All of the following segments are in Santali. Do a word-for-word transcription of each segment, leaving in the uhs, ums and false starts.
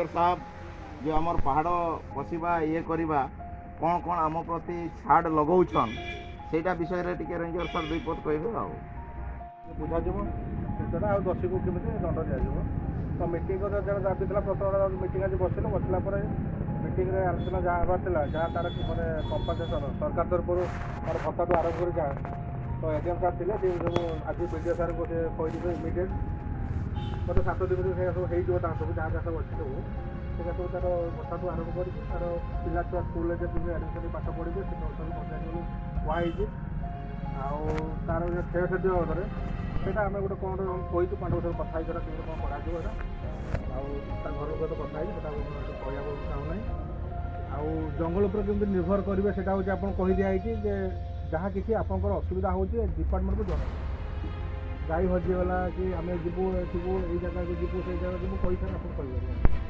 ସାହେବ, ଯେଉଁ ଆମର ପାହାଡ଼ ପଶିବା, ଇଏ କରିବା, କ'ଣ କ'ଣ ଆମ ପ୍ରତି ଛାଡ଼ ଲଗାଉଛନ୍, ସେଇଟା ବିଷୟରେ ଟିକେ ରେଞ୍ଜର ସାର୍ ଦୁଇ ପଦ କହିବେ ଆଉ। ବୁଝାଯିବ, ସେତେବେଳେ ଆଉ ଦୋଷୀକୁ କେମିତି ଦଣ୍ଡ ଦିଆଯିବ। ତ ମିଟିଂ ଜଣେ ଦାବି ଥିଲା, ପ୍ରଥମ ମିଟିଂ ଆଜି ବସିଲୁ, ବସିଲା ପରେ ମିଟିଂରେ ଆଲୋଚନା ଯାହା ହେବାର ଥିଲା, ଯାହା ତାର ମାନେ କମ୍ପନସେସନ୍ ସରକାର ତରଫରୁ ତାର ଭତ୍ତାଠୁ ଆରମ୍ଭ କରି ଯାହା, ତ ଏଡିଏମ୍ ସାର୍ ଥିଲେ, ସେ ସବୁ ଆଜି ବିଡ଼ିଓ ସାର୍ଙ୍କୁ ସେ କହିଦେବେ ଇମିଡ଼ିଏଟ୍। ବୋଧେ ସାତ ଦିନରେ ସେ ସବୁ ହେଇଯିବ, ତାଙ୍କ ସବୁ ଯାହା ଯାହା ସବୁ ଅଛି ସବୁ, ସେଟା ସବୁ ତାର ଭତ୍ତାଠୁ ଆରମ୍ଭ କରିକି ତାର ପିଲା ଛୁଆ ସ୍କୁଲରେ ଯେତିକି ଆଡ଼ମିସନ୍ ପାଠ ପଢ଼ିବେ, ସେ ସବୁ ପଞ୍ଚାୟତକୁ କୁହା ହେଇଛି। ଆଉ ତାର ଯେଉଁ କ୍ଷୟକ୍ଷତି ବାବଦରେ ସେଇଟା ଆମେ ଗୋଟେ କ'ଣ ଗୋଟେ କହିଛୁ, ପାଣ୍ଡବ ସାର୍ କଥା ହେଇକି ସେଇଟା କେମିତି କ'ଣ କରାଯିବ ଏଇଟା। ଆଉ ତା ଘର ଲୋକ ତ କଥା ହେଇକି ସେଇଟା ମୁଁ ଏଠି କହିବାକୁ ଚାହୁଁନାହିଁ। ଆଉ ଜଙ୍ଗଲ ଉପରେ କେମିତି ନିର୍ଭର କରିବେ, ସେଇଟା ହେଉଛି ଆପଣ କହିଦିଆ ହେଇଛି ଯେ ଯାହା କିଛି ଆପଣଙ୍କର ଅସୁବିଧା ହେଉଛି ଏ ଡିପାର୍ଟମେଣ୍ଟକୁ ଜଣାନ୍ତୁ। ଗାଈ ହଜିଗଲା କି ଆମେ ଯିବୁ ଏଠିକୁ, ଏଇ ଜାଗାକୁ ଯିବୁ, ସେଇ ଜାଗାକୁ ଯିବୁ, କହିସାରେ ଆପଣ କହିପାରିବେ।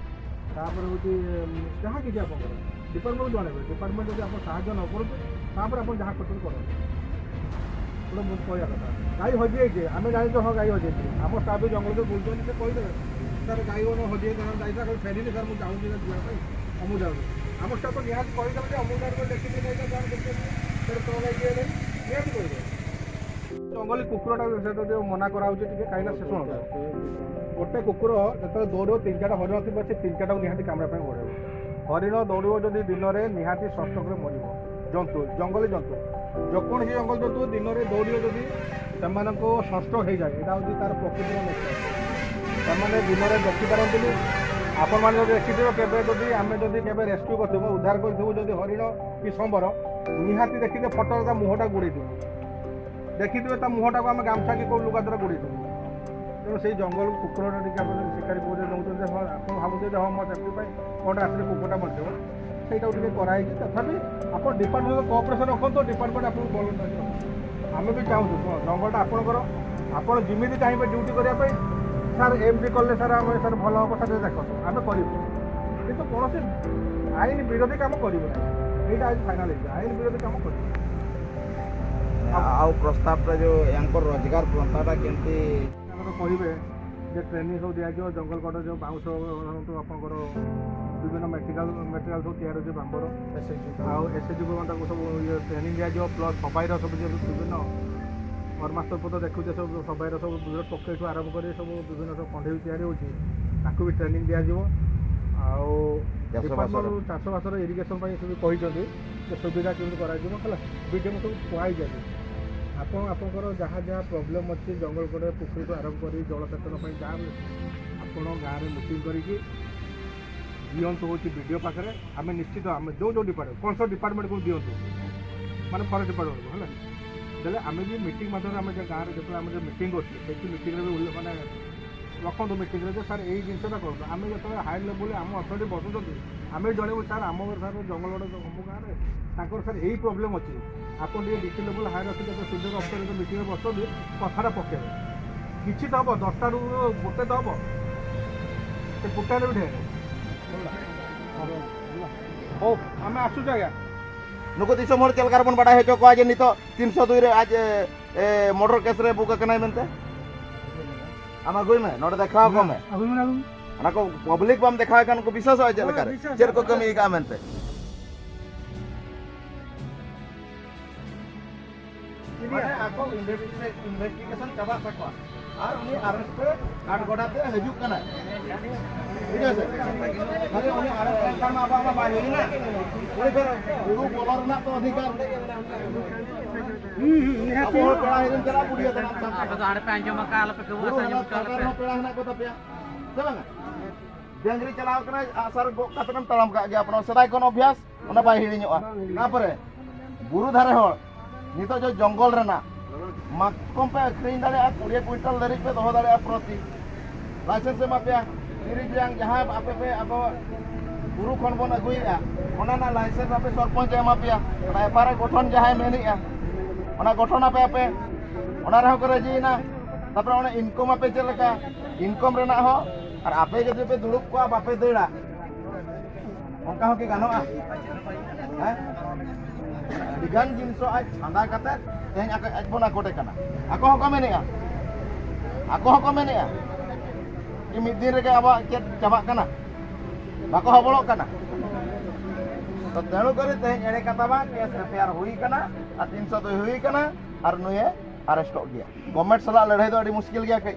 ତାପରେ ହେଉଛି, ଉଁ, ଯାହା କିଛି ଆପଣଙ୍କର ଡିପାର୍ଟମେଣ୍ଟକୁ ଜଣେଇବେ। ଡିପାର୍ଟମେଣ୍ଟ ଯଦି ଆପଣ ସାହାଯ୍ୟ ନ କରୁଛି, ତାପରେ ଆପଣ ଯାହା କରୁଛନ୍ତି କରନ୍ତୁ। ଗୋଟେ ମୁଁ କହିବା କଥା, ଗାଈ ହଜିଯାଇଛି, ଆମେ ଜାଣିଛୁ, ହଁ, ଗାଈ ହଜିଯାଇଛି। ଆମ ଷ୍ଟାଫ୍ ବି ଜଙ୍ଗଲରେ ବୁଲୁଛନ୍ତି, ସେ କହିଦେବେ, "ସାର୍, ଗାଈ କ'ଣ ହଜିଯାଇଛି, ଆମେ ଯାଇଥିଲା, କାଲି ଫେରିଲି ସାର୍, ମୁଁ ଯାଉଛି ନା ଯିବା ପାଇଁ, ଅମୁଲ ଯାଉଛି।" ଆମ ଷ୍ଟାଫ୍ ତ ନିହାତି କହିଦେବେ ଯେ ଅମୁଲ ଯାଉଛି, ଲେଖିକି କହିଦେବେ, "କ'ଣ ଦେଖିଛନ୍ତି, ସାର୍, କ'ଣ ଗାଈ ହେଲାଣି?" ନିହାତି କହିଦେବେ। ଜଙ୍ଗଲୀ କୁକୁରଟା ସେଟା ଟିକେ ମନା କରାହଉଛି ଟିକେ, କାହିଁକିନା ସେ ଶୁଣନ୍ତୁ, ଗୋଟେ କୁକୁର ଯେତେବେଳେ ଦୌଡ଼ିବ, ତିନି ଚାରିଟା ହରିଣ ଥିବ, ସେ ତିନି ଚାରିଟାକୁ ନିହାତି କାମୁଡ଼ିବା ପାଇଁ ଗୋଡ଼େଇବ। ହରିଣ ଦୌଡ଼ିବ ଯଦି ଦିନରେ, ନିହାତି ସନ୍ ଷ୍ଟ୍ରୋକ୍ରେ ମରିବ। ଜନ୍ତୁ, ଜଙ୍ଗଲୀ ଜନ୍ତୁ, ଯେକୌଣସି ଜଙ୍ଗଲ ଜନ୍ତୁ ଦିନରେ ଦୌଡ଼ିବ ଯଦି, ସେମାନଙ୍କୁ ସନ୍ ଷ୍ଟ୍ରୋକ୍ ହେଇଯାଏ। ଏଇଟା ହେଉଛି ତାର ପ୍ରକୃତିର ନେଚର। ସେମାନେ ଦିନରେ ଦେଖିପାରନ୍ତିନି। ଆପଣମାନେ ଯଦି ଦେଖିଥିବ, କେବେ ଯଦି ଆମେ ଯଦି କେବେ ରେସ୍କ୍ୟୁ କରିଥିବୁ, ଉଦ୍ଧାର କରିଥିବୁ ଯଦି ହରିଣ କି ସମ୍ବର, ନିହାତି ଦେଖିଥିବେ ଫଟୋରେ ତା ମୁହଁଟା ଗୋଡ଼େଇଥିବୁ, ଦେଖିଥିବେ ତା ମୁହଁଟାକୁ ଆମେ ଗାମୁଛା କି କୋଉ ଲୁଗା ଦ୍ୱାରା ଗୋଡ଼େଇଥିବୁ। ତେଣୁ ସେଇ ଜଙ୍ଗଲ କୁକୁରଟା ଟିକେ ଆପଣ ଯଦି ଶିକାରୀ କହୁଛନ୍ତି, ନେଉଛନ୍ତି, ହଁ, ଆପଣ ଭାବୁଥିବେ ଯେ ହଁ, ମୋ ସେଫ୍ଟି ପାଇଁ କ'ଣ ଆସିଲେ କୁକୁରଟା ମରିଯିବ, ସେଇଟାକୁ ଟିକେ କରାହେଇଛି। ତଥାପି ଆପଣ ଡିପାର୍ଟମେଣ୍ଟ ସହିତ କୋଅପରେସନ୍ ରଖନ୍ତୁ, ଡିପାର୍ଟମେଣ୍ଟ ଆପଣଙ୍କୁ ଭଲ ଲାଗିବ। ଆମେ ବି ଚାହୁଁଛୁ, ଶୁଣ, ଜଙ୍ଗଲଟା ଆପଣଙ୍କର, ଆପଣ ଯେମିତି ଚାହିଁବେ ଡ୍ୟୁଟି କରିବା ପାଇଁ, ସାର୍, ଏମିତି କଲେ ସାର୍, ଆମେ ସାର୍ ଭଲ ହବ, ସାର୍, ଦେଖନ୍ତୁ, ଆମେ କରିବୁ, କିନ୍ତୁ କୌଣସି ଆଇନ ବିରୋଧୀ କାମ କରିବୁ ନାହିଁ। ଏଇଟା ଆଜି ଫାଇନାଲ୍ ହେଇଛି, ଆଇନ ବିରୋଧୀ କାମ କରିବୁ ନାହିଁ। ଆଉ ପ୍ରସ୍ତାବଟା ଯେଉଁ ୟାଙ୍କର ରୋଜଗାର ଭତ୍ତାଟା କେମିତି? ଆମର କହିବେ, ଯେ ଟ୍ରେନିଂ ସବୁ ଦିଆଯିବ, ଜଙ୍ଗଲ କଟ ଯେଉଁ ବାଉଁଶ ହୁଅନ୍ତୁ, ଆପଣଙ୍କର ବିଭିନ୍ନ ମେଟେରିଆଲ ମେଟେରିଆଲ ସବୁ ତିଆରି ହେଉଛି ବାମ୍ବର। ଆଉ ଏସ୍ଏଚ୍ଜି ମଧ୍ୟ ତାଙ୍କୁ ସବୁ ଇଏ ଟ୍ରେନିଂ ଦିଆଯିବ, ପ୍ଲସ୍ ସବାଇର ସବୁ ଯେଉଁ ବିଭିନ୍ନ କର୍ମାସ୍ତର ପଦ ଦେଖୁଛେ, ସବୁ ସବାଇର ସବୁ ବିଭିନ୍ନ ଟୋକେଇଠୁ ଆରମ୍ଭ କରି ସବୁ ବିଭିନ୍ନ ସବୁ କଣ୍ଢେଇ ତିଆରି ହେଉଛି, ତାକୁ ବି ଟ୍ରେନିଂ ଦିଆଯିବ। ଆଉ ଚାଷବାସର ଚାଷବାସର ଇରିଗେସନ୍ ପାଇଁ ସବୁ କହିଛନ୍ତି ଯେ ସୁବିଧା କେମିତି କରାଯିବ, ହେଲା। ବିଡ଼ିଓଙ୍କୁ ସବୁ କୁହାଯାଇଛି, ଆପଣ ଆପଣଙ୍କର ଯାହା ଯାହା ପ୍ରୋବ୍ଲେମ୍ ଅଛି, ଜଙ୍ଗଲ କଟ, ପୁଖରୀଠୁ ଆରମ୍ଭ କରି ଜଳସେଚନ ପାଇଁ ଯାହା ବି, ଆପଣ ଗାଁରେ ମିଟିଂ କରିକି ଦିଅନ୍ତୁ ହେଉଛି ବିଡ଼ିଓ ପାଖରେ। ଆମେ ନିଶ୍ଚିତ, ଆମେ ଯେଉଁ ଯେଉଁ ଡିପାର୍ଟମେଣ୍ଟ, କନସର୍ନ ଡିପାର୍ଟମେଣ୍ଟକୁ ଦିଅନ୍ତୁ, ମାନେ ଫରେଷ୍ଟ ଡିପାର୍ଟମେଣ୍ଟକୁ, ହେଲା। ଦେଲେ ଆମେ ବି ମିଟିଂ ମାଧ୍ୟମରେ, ଆମେ ଯେ ଗାଁରେ ଯେତେବେଳେ ଆମେ ଯେଉଁ ମିଟିଂ କରୁଛୁ, ସେଠି ମିଟିଂରେ ବି ଉଲ୍ଲେ-, ମାନେ ରଖନ୍ତୁ ମିଟିଂରେ ଯେ ସାର୍ ଏଇ ଜିନିଷଟା କରନ୍ତୁ। ଆମେ ଯେତେବେଳେ ହାୟର ଲେବୁଲରେ ଆମ ଅଥରିଟି ବସୁଛନ୍ତି, ଆମେ ବି ଜଣେଇବୁ, ସାର୍, ଆମ ସାର୍ ଜଙ୍ଗଲ କଟ ଅମୁକ ଗାଁରେ, ତାଙ୍କର ସାର୍ ଏଇ ପ୍ରୋବ୍ଲେମ୍ ଅଛି, ଆପଣ ଟିକେ ଡିଷ୍ଟ୍ରିକ୍ଟ ଲେବୁଲ ହାୟର ଅଥରିଟି, ଯେତେବେଳେ ସିନିୟର ଅଫିସର ଯେତେବେଳେ ମିଟିଂରେ ବସୁଛନ୍ତି, କଥାଟା ପକେଇବେ। କିଛି ତ ହବ, ଦଶଟାରୁ ଗୋଟେ ତ ହବ, ସେ ଫୁଟାଇଲେ ବି ଢେର। ହଉ, ଆମେ ଆସୁଛୁ ଆଜ୍ଞା। ᱱᱩᱠᱩ ᱫᱤᱥᱚᱢ ᱦᱚᱲ ᱪᱮᱫ ᱞᱮᱠᱟ ᱨᱮᱵᱚᱱ ᱵᱟᱰᱟᱭ ᱦᱚᱪᱚ ᱠᱚᱣᱟ ᱡᱮ ᱱᱤᱛᱚᱜ ᱛᱤᱱᱥᱚ ᱫᱩᱭ ᱨᱮ ᱟᱡ, ᱮ, ᱮ, ᱢᱚᱨᱰᱚᱨ ᱠᱮᱥ ᱨᱮ ᱵᱩᱠ ᱟᱠᱟᱱᱟᱭ ᱢᱮᱱᱛᱮ? ᱟᱢ ᱟᱹᱜᱩᱭ ᱢᱮ, ᱱᱚᱰᱮ ᱫᱮᱠᱷᱟᱣ ᱟᱠᱚ ᱢᱮ᱾ ᱟᱹᱜᱩᱭ ᱢᱮ, ᱟᱹᱜᱩᱭ ᱢᱮ᱾ ᱚᱱᱟ ᱠᱚ ᱯᱟᱵᱽᱞᱤᱠ ᱵᱟᱢ ᱫᱮᱠᱷᱟᱣ ᱠᱷᱟᱱ ᱩᱱᱠᱩ ᱵᱤᱥᱣᱟᱥᱚᱜᱼᱟ ᱪᱮᱫ ᱞᱮᱠᱟ ᱨᱮ? ᱦᱳᱭ, ᱵᱤᱥᱣᱟᱥ ᱪᱮᱫ ᱠᱚ ᱠᱟᱹᱢᱤ ᱟᱠᱟᱫᱼᱟ ᱢᱮᱱᱛᱮ? ᱢᱟᱱᱮ ᱟᱠᱚ ᱤᱱᱵᱷᱮᱥᱴᱤᱜᱮᱥᱚᱱ ᱪᱟᱵᱟᱜ ᱛᱟᱠᱚᱣᱟ᱾ ᱟᱨ ᱩᱱᱤ ᱟᱨᱮᱥᱴ ᱨᱮ ᱠᱟᱴᱷᱜᱚᱰᱟ ᱛᱮ ᱦᱤᱡᱩᱜ ᱠᱟᱱᱟᱭ᱾ ᱴᱷᱤᱠ ᱟᱪᱷᱮ? ᱛᱟᱦᱞᱮ ᱩᱱᱤ ᱟᱨᱮᱥᱴ ᱞᱮᱱᱠᱷᱟᱱ ᱢᱟ ᱟᱵᱚᱣᱟᱜ ᱢᱟ ᱵᱟᱭ ᱦᱩᱭ ᱞᱮᱱᱟ᱾ ᱩᱱᱤ ᱯᱷᱮᱨ ᱵᱩᱨᱩ ᱵᱚᱞᱚ ᱨᱮᱱᱟᱜ ᱛᱚ ᱚᱫᱷᱤᱠᱟᱨ᱾ ᱦᱩᱸ, ᱦᱩᱸ, ᱱᱤᱦᱟᱹᱛ᱾ ᱟᱵᱚ ᱦᱚᱸ ᱯᱮᱲᱟ ᱦᱤᱨᱤ ᱪᱟᱞᱟᱜ ᱵᱩᱰᱷᱤ ᱟᱫᱚ ᱱᱟᱜ ᱥᱟᱱᱛᱟᱲ᱾ ᱟᱯᱮ ᱫᱚ ᱦᱟᱸᱰᱮ ᱯᱮ ᱟᱸᱡᱚᱢ ᱟᱠᱟᱫᱼᱟ, ᱟᱞᱚ ᱯᱮ ᱜᱟᱹᱣᱟᱹᱜᱼᱟ, ᱵᱩᱨᱩ ᱥᱟᱺᱜᱤᱧ ᱦᱚᱪᱚ ᱟᱞᱚ ᱯᱮ᱾ ᱦᱚᱸ ᱯᱮᱲᱟ ᱦᱮᱱᱟᱜ ᱠᱚ ᱛᱟᱯᱮᱭᱟ᱾ ᱥᱮ ᱵᱟᱝᱟ? ᱰᱟᱝᱨᱤ ᱪᱟᱞᱟᱣ ᱠᱟᱱᱟᱭ, ᱟᱜᱼᱥᱟᱨ ᱜᱚᱜ ᱠᱟᱛᱮ ᱮᱢ ᱛᱟᱲᱟᱢ ᱠᱟᱜ ᱜᱮᱭᱟ, ᱟᱯᱱᱟᱨ ᱥᱮᱫᱟᱭ ᱠᱷᱚᱱ ᱚᱵᱷᱭᱟᱥ, ᱚᱱᱟ ᱵᱟᱭ ᱦᱤᱲᱤᱧᱚᱜᱼᱟ᱾ ᱛᱟᱯᱚᱨᱮ ᱵᱩᱨᱩ ᱫᱷᱟᱨᱮ ᱦᱚᱲ, ᱱᱤᱛᱚᱜ ᱡᱚ-, ᱡᱚᱝᱜᱚᱞ ᱨᱮᱱᱟᱜ ᱢᱟᱛᱠᱚᱢ ᱯᱮ ᱟᱹᱠᱷᱨᱤᱧ ᱫᱟᱲᱮᱭᱟᱜᱼᱟ, ᱠᱩᱲᱤ ᱠᱩᱭᱤᱱᱴᱟᱞ ᱫᱷᱟᱹᱨᱤᱡ ᱯᱮ ᱫᱚᱦᱚ ᱫᱟᱲᱮᱭᱟᱜᱼᱟ ᱯᱨᱚᱛᱤ᱾ ᱞᱟᱭᱥᱮᱱᱥ ᱮ ᱮᱢᱟ ᱯᱮᱭᱟ, ᱛᱤᱨᱤᱥ ᱡᱟᱝ ᱡᱟᱦᱟᱸ ᱟᱯᱮ ᱯᱮ ᱟᱵᱚ ᱵᱩᱨᱩ ᱠᱷᱚᱱ ᱵᱚᱱ ᱟᱹᱜᱩᱭᱮᱫᱼᱟ, ᱚᱱᱟ ᱨᱮᱱᱟᱜ ᱞᱟᱭᱥᱮᱱᱥ ᱟᱯᱮ ᱥᱚᱨᱯᱚᱧᱪ ᱮ ᱮᱢᱟ ᱯᱮᱭᱟ, ᱚᱱᱟ ᱮᱯᱟᱨᱮ ᱜᱚᱴᱷᱚᱱ ᱡᱟᱦᱟᱸᱭ ᱢᱮᱱᱮᱫᱼᱟ, ᱚᱱᱟ ᱜᱚᱴᱷᱚᱱ ᱟᱯᱮ ᱟᱯᱮ, ᱚᱱᱟ ᱨᱮᱦᱚᱸ ᱠᱚ ᱨᱟᱹᱡᱤᱭᱮᱱᱟ᱾ ᱛᱟᱯᱚᱨᱮ ᱚᱱᱟ ᱤᱱᱠᱚᱢ ᱟᱯᱮ ᱪᱮᱫ ᱞᱮᱠᱟ, ᱤᱱᱠᱚᱢ ᱨᱮᱱᱟᱜ ᱦᱚᱸ, ᱟᱨ ᱟᱯᱮ ᱡᱩᱫᱤ ᱯᱮ ᱫᱩᱲᱩᱵ ᱠᱚᱜᱼᱟ, ᱵᱟᱯᱮ ᱫᱟᱹᱲᱟ, ᱚᱱᱠᱟ ᱦᱚᱸ ᱠᱤ ᱜᱟᱱᱚᱜᱼᱟ? ᱦᱮᱸ? ᱟᱹᱰᱤᱜᱟᱱ ᱡᱤᱱᱤᱥ ᱟᱡ ᱪᱷᱟᱸᱫᱟ ᱠᱟᱛᱮ ᱛᱮᱦᱮᱧ ᱟᱠᱚ, ᱟᱡ ᱵᱚᱱ ᱟᱠᱚᱴᱮ ᱠᱟᱱᱟ᱾ ᱟᱠᱚ ᱦᱚᱸᱠᱚ ᱢᱮᱱᱮᱜᱼᱟ, ᱟᱠᱚ ᱦᱚᱸᱠᱚ ᱢᱮᱱᱮᱜᱼᱟ, ᱢᱤᱫ ᱫᱤᱱ ᱨᱮᱜᱮ ᱟᱵᱚᱣᱟᱜ ᱪᱮᱫ ᱪᱟᱵᱟᱜ ᱠᱟᱱᱟ? ᱵᱟᱠᱚ ᱦᱚᱵᱚᱲᱚᱜ ᱠᱟᱱᱟ᱾ ᱛᱚ ᱛᱮᱬᱩ ᱠᱚᱨᱮ ᱛᱮᱦᱮᱧ ᱮᱲᱮ ᱠᱟᱛᱷᱟ ᱵᱟᱝ, ᱠᱮᱥ ᱮᱯᱷ ᱟᱭ ᱟᱨ ᱦᱩᱭ ᱠᱟᱱᱟ ᱟᱨ ᱛᱤᱱᱥᱚ ᱫᱩᱭ ᱦᱩᱭ ᱠᱟᱱᱟ ᱟᱨ ᱱᱩᱭᱮ ᱟᱨᱮᱥᱴᱚᱜ ᱜᱮᱭᱟ᱾ ᱜᱚᱵᱷᱢᱮᱱᱴ ᱥᱟᱞᱟᱜ ᱞᱟᱹᱲᱦᱟᱹᱭ ᱫᱚ ᱟᱹᱰᱤ ᱢᱩᱥᱠᱤᱞ ᱜᱮᱭᱟ ᱠᱟᱹᱡ᱾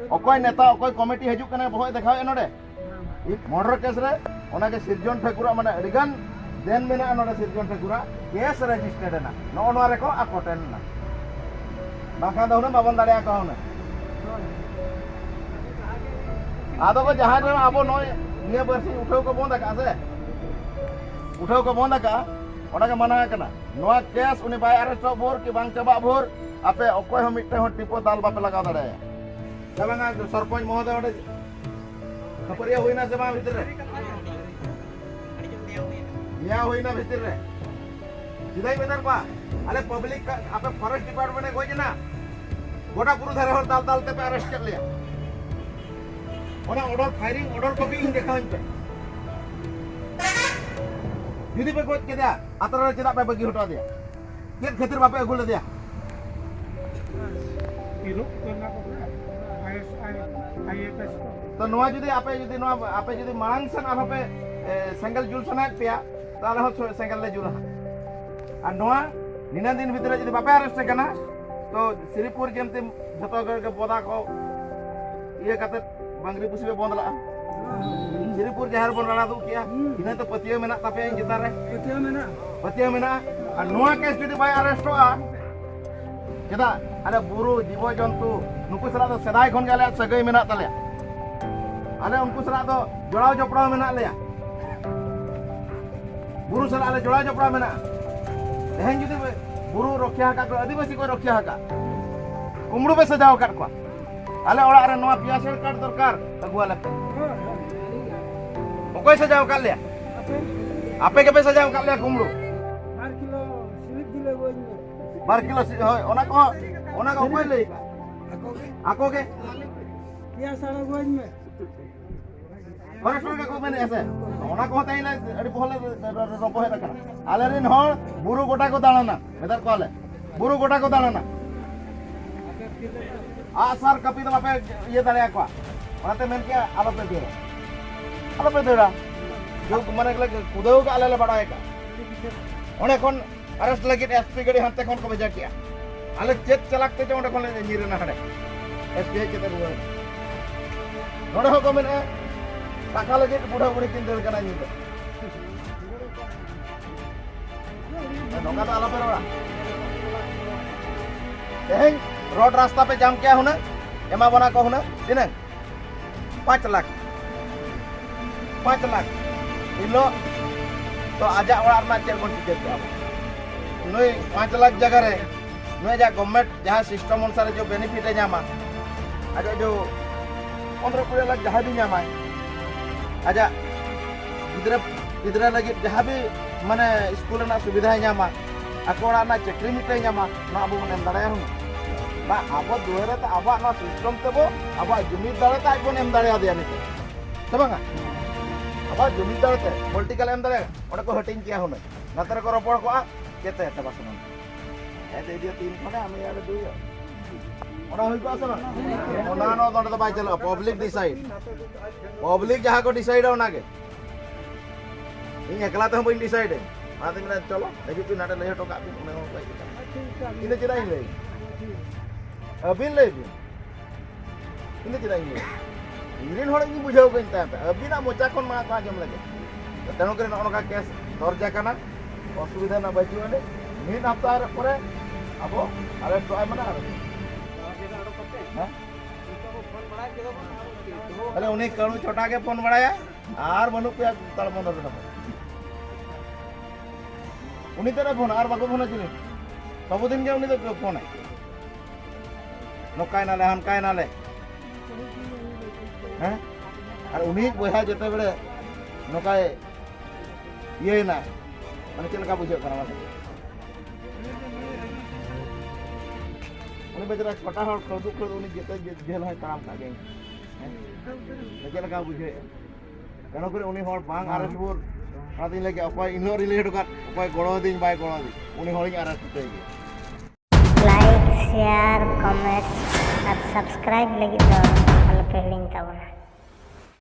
ᱚᱠᱚᱭ ᱱᱮᱛᱟ, ᱚᱠᱚᱭ ᱠᱚᱢᱤᱴᱤ ᱦᱤᱡᱩᱜ ᱠᱟᱱᱟᱭ ᱵᱚᱦᱚᱜ ᱮ ᱫᱮᱠᱷᱟᱣᱮᱫ ᱱᱚᱰᱮ? ᱢᱚᱨᱰᱟᱨ ᱠᱮᱥ ᱨᱮ ᱚᱱᱟᱜᱮ ᱥᱤᱨᱡᱚᱱ ᱴᱷᱟᱹᱠᱩᱨᱟᱜ ᱢᱟᱱᱮ ᱟᱹᱰᱤᱜᱟᱱ ᱫᱮᱱ ᱢᱮᱱᱟᱜᱼᱟ ᱱᱚᱰᱮ ᱥᱤᱨᱡᱚᱱ ᱴᱷᱟᱹᱠᱩᱨᱟᱜ ᱠᱮᱥ ᱨᱮᱡᱤᱥᱴᱟᱨᱰ ᱮᱱᱟ, ᱱᱚᱜᱼᱚ ᱱᱚᱣᱟ ᱨᱮᱠᱚ ᱟᱠᱚᱴ ᱮᱱᱟ, ᱵᱟᱝᱠᱷᱟᱱ ᱫᱚ ᱦᱩᱱᱟᱹᱝ ᱵᱟᱵᱚᱱ ᱫᱟᱲᱮᱭᱟᱠᱚᱣᱟ ᱦᱩᱱᱟᱹᱝ᱾ ᱟᱫᱚ ᱠᱚ ᱡᱟᱦᱟᱸᱭ ᱨᱮ ᱟᱵᱚ ᱱᱚᱜᱼᱚᱭ ᱱᱤᱭᱟᱹ ᱵᱟᱨᱥᱤᱧ ᱩᱴᱷᱟᱹᱣ ᱠᱚ ᱵᱚᱱᱫ ᱟᱠᱟᱫᱼᱟ ᱥᱮ, ᱩᱴᱷᱟᱹᱣ ᱠᱚ ᱵᱚᱱᱫ ᱟᱠᱟᱫᱼᱟ, ᱚᱱᱟᱜᱮ ᱢᱟᱱᱟ ᱟᱠᱟᱱᱟ᱾ ᱱᱚᱣᱟ ᱠᱮᱥ ᱩᱱᱤ ᱵᱟᱭ ᱟᱨᱮᱥᱴᱚᱜ ᱵᱷᱳᱨ ᱠᱤ ᱵᱟᱝ ᱪᱟᱵᱟᱜ ᱵᱷᱳᱨ ᱟᱯᱮ ᱚᱠᱚᱭ ᱦᱚᱸ ᱢᱤᱫᱴᱮᱱ ᱦᱚᱸ ᱴᱤᱯᱚ ᱫᱟᱞ ᱵᱟᱯᱮ ᱞᱟᱜᱟᱣ ᱫᱟᱲᱮᱭᱟᱭᱟ᱾ ᱥᱮ ᱵᱟᱝᱟ ᱥᱚᱨᱯᱚᱧᱪ ᱢᱚᱦᱳᱫᱚᱭ ᱚᱸᱰᱮ ᱠᱷᱟᱹᱯᱟᱹᱨᱤᱭᱟᱹ ᱦᱩᱭᱱᱟ ᱥᱮ ᱵᱟᱝ ᱵᱷᱤᱛᱤᱨ ᱨᱮ? ᱱᱮᱭᱟᱣ ᱦᱩᱭᱱᱟ ᱵᱷᱤᱛᱤᱨ ᱨᱮ᱾ ᱪᱮᱫᱟᱜ ᱤᱧ ᱢᱮᱛᱟᱫ ᱠᱚᱣᱟ, ᱟᱞᱮ ᱯᱟᱵᱽᱞᱤᱠ ᱠᱟ-, ᱟᱯᱮ ᱯᱷᱚᱨᱮᱥᱴ ᱰᱤᱯᱟᱨᱴᱢᱮᱱᱴ ᱮ ᱜᱚᱡ ᱮᱱᱟ, ᱜᱚᱴᱟ ᱵᱩᱨᱩ ᱫᱷᱟᱨᱮ ᱦᱚᱲ ᱫᱟᱞ ᱫᱟᱞ ᱛᱮᱯᱮ ᱟᱨᱮᱥᱴ ᱠᱮᱫ ᱞᱮᱭᱟ᱾ ᱚᱱᱟ ᱚᱰᱟᱨ, ᱯᱷᱟᱭᱨᱤᱝ ᱚᱰᱟᱨ ᱠᱚᱯᱤ ᱤᱧ ᱫᱮᱠᱷᱟᱣᱟᱹᱧ ᱯᱮ᱾ ᱡᱩᱫᱤ ᱯᱮ ᱜᱚᱡ ᱠᱮᱫᱟ, ᱟᱛᱨᱟ ᱨᱮ ᱪᱮᱫᱟᱜ ᱯᱮ ᱵᱟᱹᱜᱤ ᱦᱚᱴᱚ ᱟᱫᱮᱭᱟ? ᱪᱮᱫ ᱠᱷᱟᱹᱛᱤᱨ ᱵᱟᱯᱮ ᱟᱹᱜᱩ ᱞᱮᱫᱮᱭᱟ? ᱤᱨᱚᱜ ᱠᱚ ᱮᱢᱟ ᱠᱚ ᱠᱟᱱᱟ, I S I, I F S ᱠᱚ᱾ ᱛᱚ ᱱᱚᱣᱟ ᱡᱩᱫᱤ ᱟᱯᱮ ᱡᱩᱫᱤ ᱱᱚᱣᱟ ᱟᱯᱮ ᱡᱩᱫᱤ ᱢᱟᱲᱟᱝ ᱥᱮᱱ ᱟᱨᱦᱚᱸ ᱯᱮ, ᱮ, ᱥᱮᱸᱜᱮᱞ ᱡᱩᱞ ᱥᱟᱱᱟᱭᱮᱫ ᱯᱮᱭᱟ, ᱛᱚ ᱟᱞᱮ ᱦᱚᱸ ᱥᱮ-, ᱥᱮᱸᱜᱮᱞ ᱞᱮ ᱡᱩᱞᱟ ᱦᱟᱸᱜ᱾ ᱟᱨ ᱱᱚᱣᱟ ᱱᱤᱱᱟᱹᱜ ᱫᱤᱱ ᱵᱷᱤᱛᱨᱤ ᱡᱩᱫᱤ ᱵᱟᱯᱮ ᱟᱨᱮᱥᱴ ᱠᱟᱱᱟ, ᱛᱚ ᱥᱨᱤᱯᱩᱨ ᱡᱮᱢᱛᱤ ᱡᱷᱚᱛᱚ ᱜᱮ ᱵᱚᱫᱟ ᱠᱚ ᱤᱭᱟᱹ ᱠᱟᱛᱮ ᱵᱟᱝᱨᱤ ᱯᱩᱥᱤ ᱯᱮ ᱵᱚᱱᱫ ᱞᱟᱜᱼᱟ᱾ ᱥᱨᱤᱯᱩᱨ ᱡᱟᱦᱮᱨ ᱵᱚᱱ ᱨᱟᱲᱟ ᱫᱩᱜ ᱠᱮᱜᱼᱟ, ᱤᱱᱟᱹ ᱛᱚ ᱯᱟᱹᱛᱭᱟᱹᱣ ᱢᱮᱱᱟᱜ ᱛᱟᱯᱮᱭᱟ ᱤᱧ ᱪᱮᱛᱟᱱ ᱨᱮ᱾ ᱯᱟᱹᱛᱭᱟᱹᱣ ᱢᱮᱱᱟᱜᱼᱟ᱾ ᱯᱟᱹᱛᱭᱟᱹᱣ ᱢᱮᱱᱟᱜᱼᱟ᱾ ᱟᱨ ᱱᱚᱣᱟ ᱠᱮᱥ ᱡᱩᱫᱤ ᱵᱟᱭ ᱟᱨᱮᱥᱴᱚᱜᱼᱟ, ᱪᱮᱫᱟᱜ? ᱟᱞᱮ ᱵᱩᱨᱩ, ᱡᱤᱵᱚ ᱡᱚᱱᱛᱩ, ᱱᱩᱠᱩ ᱥᱟᱞᱟᱜ ᱫᱚ ᱥᱮᱫᱟᱭ ᱠᱷᱚᱱ ᱜᱮ ᱟᱞᱮᱭᱟᱜ ᱥᱟᱹᱜᱟᱹᱭ ᱢᱮᱱᱟᱜ ᱛᱟᱞᱮᱭᱟ᱾ ᱟᱞᱮ ᱩᱱᱠᱩ ᱥᱟᱞᱟᱜ ᱫᱚ ᱡᱚᱲᱟᱣ ᱡᱚᱯᱲᱟᱣ ᱢᱮᱱᱟᱜ ᱞᱮᱭᱟ᱾ ᱵᱩᱨᱩ ᱥᱟᱞᱟᱜ ᱟᱞᱮ ᱡᱚᱲᱟᱣ ᱡᱚᱯᱲᱟᱣ ᱢᱮᱱᱟᱜᱼᱟ᱾ ᱛᱮᱦᱮᱧ ᱡᱩᱫᱤ ᱵᱩᱨᱩ ᱨᱚᱠᱷᱭᱟ ᱟᱠᱟᱫ ᱠᱚ, ᱟᱹᱫᱤᱵᱟᱹᱥᱤ ᱠᱚ ᱨᱚᱠᱷᱭᱟ ᱟᱠᱟᱫ, ᱠᱩᱢᱵᱽᱲᱩ ᱯᱮ ᱥᱟᱡᱟᱣ ᱟᱠᱟᱫ ᱠᱚᱣᱟ᱾ ᱟᱞᱮ ᱚᱲᱟᱜ ᱨᱮ ᱱᱚᱣᱟ ᱯᱤᱭᱟᱥ ᱦᱮᱲ ᱠᱟᱨᱰ ᱫᱚᱨᱠᱟᱨ, ᱟᱹᱜᱩᱣᱟᱞᱮ ᱯᱮ᱾ ᱚᱠᱚᱭ ᱥᱟᱡᱟᱣ ᱟᱠᱟᱫ ᱞᱮᱭᱟ? ᱟᱯᱮ ᱜᱮᱯᱮ ᱥᱟᱡᱟᱣ ᱟᱠᱟᱫ ᱞᱮᱭᱟ ᱠᱩᱢᱵᱽᱲᱩ᱾ ᱵᱟᱨ ᱠᱤᱞᱳ ᱥᱤᱞᱤᱯ ᱫᱤᱞᱮ ᱜᱚᱡ ᱢᱮ᱾ ᱵᱟᱨ ᱠᱤᱞᱳ ᱥᱤ-, ᱦᱳᱭ, ᱚᱱᱟ ᱠᱚᱦᱚᱸ, ᱚᱱᱟ ᱠᱚ ᱚᱠᱚᱭ ᱞᱟᱹᱭ ᱟᱠᱟᱫ? ᱟᱠᱚ ᱜᱮ᱾ ᱯᱤᱭᱟᱥ ᱦᱮᱲ ᱜᱚᱡ ᱢᱮ᱾ ᱯᱷᱚᱨᱮᱥᱴ ᱨᱮᱜᱮ ᱠᱚ ᱢᱮᱱᱮᱫᱼᱟ ᱥᱮ, ᱚᱱᱟ ᱠᱚᱦᱚᱸ ᱛᱮᱦᱮᱧ ᱞᱮ ᱟᱹᱰᱤ ᱵᱚᱦᱚᱜ ᱞᱮ ᱨᱚᱯᱚᱦᱮᱫ ᱟᱠᱟᱱᱟ᱾ ᱟᱞᱮ ᱨᱮᱱ ᱦᱚᱲ ᱵᱩᱨᱩ ᱜᱚᱴᱟ ᱠᱚ ᱫᱟᱬᱟᱱᱟ, ᱢᱮᱛᱟᱫ ᱠᱚᱣᱟᱞᱮ, ᱵᱩᱨᱩ ᱜᱚᱴᱟ ᱠᱚ ᱫᱟᱬᱟᱱᱟ᱾ ᱟᱜᱼᱥᱟᱨ ᱠᱟᱹᱯᱤ ᱫᱚ ᱵᱟᱯᱮ ᱤᱭᱟᱹ ᱫᱟᱲᱮᱭᱟᱠᱚᱣᱟ᱾ ᱚᱱᱟᱛᱮ ᱢᱮᱱ ᱠᱮᱜᱼᱟ, ᱟᱞᱚᱯᱮ ᱫᱟᱹᱲᱟ, ᱟᱞᱚᱯᱮ ᱫᱟᱹᱲᱟ᱾ ᱡᱳᱜ ᱢᱟᱱᱮ ᱞᱮ ᱠᱩᱫᱟᱹᱣ ᱠᱟᱜᱼᱟ, ᱟᱞᱮ ᱞᱮ ᱵᱟᱲᱟᱭ ᱠᱟᱜᱼᱟ᱾ ᱚᱸᱰᱮ ᱠᱷᱚᱱ ᱟᱨᱮᱥᱴ ᱞᱟᱹᱜᱤᱫ ᱮᱥᱯᱤ ᱜᱟᱹᱰᱤ ᱦᱟᱱᱛᱮ ᱠᱷᱚᱱ ᱠᱚ ᱵᱷᱮᱡᱟ ᱠᱮᱜᱼᱟ᱾ ᱟᱞᱮ ᱪᱮᱫ ᱪᱟᱞᱟᱠ ᱛᱮ ᱪᱚ ᱚᱸᱰᱮ ᱠᱷᱚᱱ ᱞᱮ ᱧᱤᱨ ᱮᱱᱟ ᱦᱟᱸᱰᱮ᱾ ᱮᱥᱯᱤ ᱦᱮᱡ ᱠᱟᱛᱮ ᱨᱩᱣᱟᱹᱲ ᱮᱱᱟ᱾ ᱱᱚᱰᱮ ᱦᱚᱸᱠᱚ ᱢᱮᱱᱮᱜᱼᱟ, ᱴᱟᱠᱟ ᱞᱟᱹᱜᱤᱫ ᱵᱩᱰᱷᱟᱹ ᱵᱩᱲᱦᱤ ᱠᱤᱱ ᱫᱟᱹᱲ ᱠᱟᱱᱟ ᱧᱤᱫᱟᱹ᱾ ᱱᱚᱝᱠᱟ ᱫᱚ ᱟᱞᱚᱯᱮ ᱨᱚᱲᱟ᱾ ᱛᱮᱦᱮᱧ ᱨᱳᱰ ᱨᱟᱥᱛᱟ ᱯᱮ ᱡᱟᱢ ᱠᱮᱜᱼᱟ ᱦᱩᱱᱟᱹᱝ, ᱮᱢᱟ ᱵᱚᱱᱟ ᱠᱚ ᱦᱩᱱᱟᱹᱝ, ᱛᱤᱱᱟᱹᱝ? ᱯᱟᱸᱪ ᱞᱟᱠᱷ᱾ ᱯᱟᱸᱪ ᱞᱟᱠᱷ᱾ ᱦᱤᱞᱳᱜ ᱛᱚ ᱟᱡᱟᱜ ᱚᱲᱟᱜ ᱨᱮᱱᱟᱜ ᱪᱮᱫ ᱵᱚᱱ ᱪᱤᱠᱟᱹ ᱠᱮᱜᱼᱟ ᱵᱚᱱ? ᱱᱩᱭ ᱯᱟᱸᱪ ᱞᱟᱠᱷ ᱡᱟᱭᱜᱟ ᱨᱮ ᱱᱩᱭ ᱟᱡᱟᱜ ᱜᱚᱵᱷᱢᱮᱱᱴ ᱡᱟᱦᱟᱸ ᱥᱤᱥᱴᱮᱢ ᱚᱱᱩᱥᱟᱨᱮ ᱡᱚ ᱵᱮᱱᱤᱯᱷᱤᱴ ᱮ ᱧᱟᱢᱟ, ᱟᱡᱟᱜ ᱡᱚ ᱯᱚᱱᱨᱚ ᱠᱩᱲᱤ ᱞᱟᱠᱷ ᱡᱟᱦᱟᱸ ᱵᱤᱱ ᱧᱟᱢᱟᱭ, ᱟᱡᱟᱜ ᱜᱤᱫᱽᱨᱟᱹ, ᱜᱤᱫᱽᱨᱟᱹ ᱞᱟᱹᱜᱤᱫ ᱡᱟᱦᱟᱸ ᱵᱤ ᱢᱟᱱᱮ ᱥᱠᱩᱞ ᱨᱮᱱᱟᱜ ᱥᱩᱵᱤᱫᱷᱟᱭ ᱧᱟᱢᱟ, ᱟᱠᱚ ᱚᱲᱟᱜ ᱨᱮᱱᱟᱜ ᱪᱟᱹᱠᱨᱤ ᱢᱤᱫᱴᱮᱱ ᱧᱟᱢᱟ, ᱱᱚᱣᱟ ᱟᱵᱚ ᱵᱚᱱ ᱮᱢ ᱫᱟᱲᱮᱭᱟᱜᱼᱟ ᱦᱩᱱᱟᱹᱝ? ᱵᱟ, ᱟᱵᱚ ᱫᱩᱣᱟᱹᱨ ᱨᱮ ᱟᱵᱚᱣᱟᱜ ᱱᱚᱣᱟ ᱥᱤᱥᱴᱮᱢ ᱛᱮᱵᱚ ᱟᱵᱚᱣᱟᱜ ᱡᱩᱢᱤᱫ ᱫᱟᱲᱮ ᱛᱮ ᱟᱡ ᱵᱚᱱ ᱮᱢ ᱫᱟᱲᱮᱭᱟᱫᱮᱭᱟ ᱱᱤᱛᱚᱜ, ᱥᱮ ᱵᱟᱝᱟ? ᱟᱵᱚᱣᱟᱜ ᱡᱩᱢᱤᱫ ᱫᱟᱲᱮ ᱛᱮ ᱯᱚᱞᱤᱴᱤᱠᱟᱞ ᱮᱢ ᱫᱟᱲᱮᱭᱟᱜᱼᱟ, ᱚᱸᱰᱮ ᱠᱚ ᱦᱟᱹᱴᱤᱧ ᱠᱮᱭᱟ ᱦᱩᱱᱟᱹᱝ, ᱱᱚᱛᱮ ᱨᱮᱠᱚ ᱨᱚᱯᱚᱲ ᱠᱚᱜᱼᱟ, ᱪᱮᱫ ᱛᱮ ᱪᱟᱵᱟ ᱥᱟᱱᱟᱢ ᱦᱮᱡ ᱤᱫᱤ ᱛᱤᱱ ᱠᱷᱚᱱᱮ ᱟᱢ ᱤᱭᱟᱹ ᱨᱮ ᱫᱩᱭ ᱚᱱᱟ ᱦᱩᱭ ᱠᱚᱜᱼᱟ ᱥᱮ ᱵᱟᱝ? ᱚᱱᱟ ᱱᱚ-, ᱱᱚᱰᱮ ᱫᱚ ᱵᱟᱭ ᱪᱟᱞᱟᱜᱼᱟ, ᱯᱟᱵᱽᱞᱤᱠ ᱰᱤᱥᱟᱭᱤᱰ, ᱯᱟᱵᱽᱞᱤᱠ ᱡᱟᱦᱟᱸ ᱠᱚ ᱰᱤᱥᱟᱭᱤᱰᱟ ᱚᱱᱟᱜᱮ᱾ ᱤᱧ ᱮᱠᱞᱟ ᱛᱮᱦᱚᱸ ᱵᱟᱹᱧ ᱰᱤᱥᱟᱭᱤᱰ ᱟᱹᱧ᱾ ᱚᱱᱟᱛᱮᱧ ᱢᱮᱱᱟ, ᱪᱚᱞᱚ, ᱦᱤᱡᱩᱜ ᱵᱤᱱ, ᱱᱟᱰᱮ ᱞᱟᱹᱭ ᱦᱚᱴᱚ ᱠᱟᱜ ᱵᱤᱱ, ᱩᱱᱤ ᱦᱚᱸ ᱵᱟᱭ ᱤᱧ ᱫᱚ ᱪᱮᱫᱟᱜ ᱤᱧ ᱞᱟᱹᱭ? ᱟᱹᱵᱤᱱ ᱞᱟᱹᱭ ᱵᱤᱱ᱾ ᱤᱧ ᱫᱚ ᱪᱮᱫᱟᱜ ᱤᱧ ᱞᱟᱹᱭ? ᱤᱧ ᱨᱮᱱ ᱦᱚᱲ ᱤᱧ ᱵᱩᱡᱷᱟᱹᱣ ᱠᱚᱧ ᱛᱟᱭᱚᱢ ᱛᱮ, ᱟᱹᱵᱤᱱᱟᱜ ᱢᱚᱪᱟ ᱠᱷᱚᱱ ᱢᱟ ᱠᱚ ᱟᱸᱡᱚᱢ ᱞᱟᱹᱜᱤᱫ᱾ ᱛᱮᱱᱚ ᱠᱚᱨᱮ ᱱᱚᱜᱼᱚ ᱱᱚᱝᱠᱟ ᱠᱮᱥ ᱫᱚᱨᱡᱟ ᱠᱟᱱᱟ, ᱚᱥᱩᱵᱤᱫᱷᱟ ᱨᱮᱱᱟᱜ ᱵᱟᱹᱪᱩᱜ ᱟᱹᱱᱤᱡ᱾ ᱢᱤᱫ ᱦᱟᱯᱛᱟ ᱯᱚᱨᱮ ᱟᱵᱚ ᱟᱨᱮᱥᱴᱚᱜᱼᱟᱭ ᱢᱟᱱᱮ ᱟᱨᱮᱥᱴ᱾ ᱦᱮᱸ? ᱛᱟᱦᱞᱮ ᱩᱱᱤ ᱠᱟᱹᱬᱩ ᱪᱚᱴᱟ ᱜᱮ ᱯᱷᱳᱱ ᱵᱟᱲᱟᱭᱟ, ᱟᱨ ᱵᱟᱹᱱᱩᱜ ᱯᱮᱭᱟ ᱛᱟᱲ ᱵᱚᱱᱫᱚ ᱨᱮ᱾ ᱩᱱᱤ ᱛᱮᱫ ᱮ ᱯᱷᱳᱱᱟ, ᱟᱨ ᱵᱟᱠᱚ ᱯᱷᱳᱱᱟ ᱪᱤᱞᱤ? ᱥᱚᱵᱚᱫᱤᱱ ᱜᱮ ᱩᱱᱤ ᱫᱚ ᱯᱷᱳᱱᱟᱭ᱾ ᱱᱚᱝᱠᱟᱭ ᱱᱟᱞᱮ, ᱦᱟᱱᱠᱟᱭ ᱱᱟᱞᱮ᱾ ᱦᱮᱸ? ᱟᱨ ᱩᱱᱤ ᱵᱚᱭᱦᱟ ᱡᱮᱛᱮ ᱵᱮᱲᱮ ᱱᱚᱝᱠᱟᱭ ᱤᱭᱟᱹᱭᱮᱱᱟ, ᱢᱟᱱᱮ ᱪᱮᱫ ᱞᱮᱠᱟ ᱵᱩᱡᱷᱟᱹᱜ ᱠᱟᱱᱟ ᱢᱟᱥᱮ? ᱩᱱᱤ ᱵᱮᱪᱟᱨᱟ ᱪᱷᱚᱴᱟ ᱦᱚᱲ ᱠᱷᱟᱹᱲᱫᱩ ᱠᱷᱟᱹᱲᱫᱩ ᱩᱱᱤ ᱡᱮᱛᱮ ᱡᱮ-, ᱡᱮᱞ ᱦᱚᱸᱭ ᱛᱟᱲᱟᱢ ᱠᱟᱜ ᱜᱮᱭᱟ᱾ ᱦᱮᱸ? ᱪᱮᱫ ᱞᱮᱠᱟ ᱵᱩᱡᱷᱟᱹᱣᱮᱫᱼᱟ? ᱠᱟᱨᱚᱱ ᱠᱚᱨᱮ ᱩᱱᱤ ᱦᱚᱲ ᱵᱟᱝ ᱟᱨᱮᱥᱴ ᱵᱷᱳᱨ, ᱚᱱᱟᱛᱤᱧ ᱞᱟᱹᱭ ᱠᱮᱫ, ᱚᱠᱚᱭ ᱤᱧ ᱦᱚᱸ ᱨᱤᱞᱮᱴ ᱟᱠᱟᱫ, ᱚᱠᱚᱭ ᱜᱚᱲᱚ ᱟᱹᱫᱤᱧ ᱵᱟᱭ ᱜᱚᱲᱚ ᱟᱹᱫᱤᱧ, ᱩᱱᱤ ᱦᱚᱲᱤᱧ ᱟᱨᱮᱥᱴ ᱦᱚᱪᱚᱭ ᱜᱮᱭᱟ᱾ Like, share, comment ᱟᱨ subscribe ᱞᱟᱹᱜᱤᱫ ᱫᱚ ᱟᱞᱚᱯᱮ ᱦᱤᱲᱤᱧ ᱛᱟᱵᱚᱱᱟ᱾